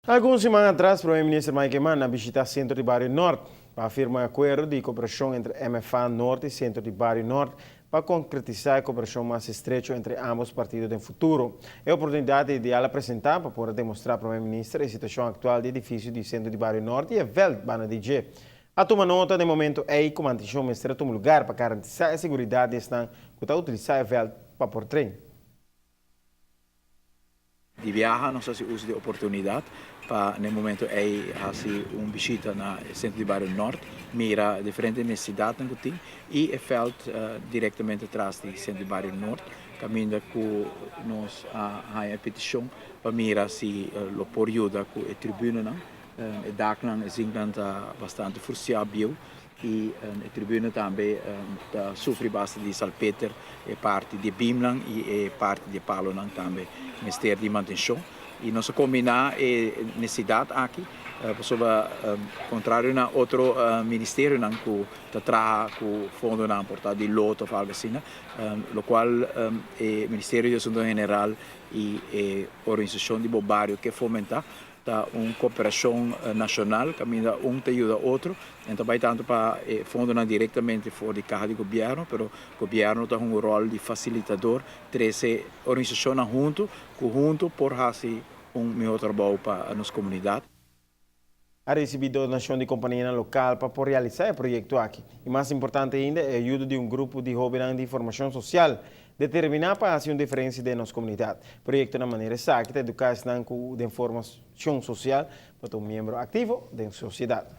Algun siman atras, Prome Minister Mike Eman a bishita Centro di Bario Noord pa firma acuerdo di cooperacion entre MFA Noord y Centro di Bario Noord pa concretisa e cooperacion mas estrecho entre ambos partido den futuro. E oportunidad ideal a presenta pa por a demostra Prome Minister e situacion actual di edificio di Centro di Bario Noord y e veld banda di dje. A tuma nota den momento ey cu mantencion mester a tuma lugar pa garantisa e seguridad di esnan cu ta utilisa e veld pa por train. Di biaha nos hasi uso di oportunidat pa na e momento ei hasi un bishita na e sentro di bario Nort, mira diferente nesesidatnan ku tin i e vèlt direktamente tras di sentro di bario Nort kaminda ku nos a haña e petishon pa mira si lo por yuda ku e tribunanan. E daknan, e zinknan ta bastante fursiá bieu I e tribuna tambe ta sufri basta di salpeter, e parti di e beamnan i e parti di e palonan tambe mester di mantenshon. I nos a kombiná e nesesidat aki pasobra kontrario na otro ministerionan ku ta traha ku fondonan por ta di loto òf algu asina, lokual e Ministerio di Asuntonan General i e organisashon di bo bario ke fomentá Ta un koperashon nashonal kaminda un ta yuda otro. En ta bai tantu pa e fondonan direktamente for di kaha di gobièrnu, pero gobièrnu ta hunga un ròl di fasilitador, trese organisashonnan huntu ku huntu por hasi un mihó trabou pa nos komunidat. A risibí donashon di kompanianan lokal pa por realisá e proyekto aki. I mas importante ainda, e ayudo di un grupo di hóbennan di formashon sosial Determiná pa hasi un diferensia den nos komunidat. Proyektonan manera esaki ta eduká esnan ku den formashon sosial pa ta un miembro aktivo den sosiedat.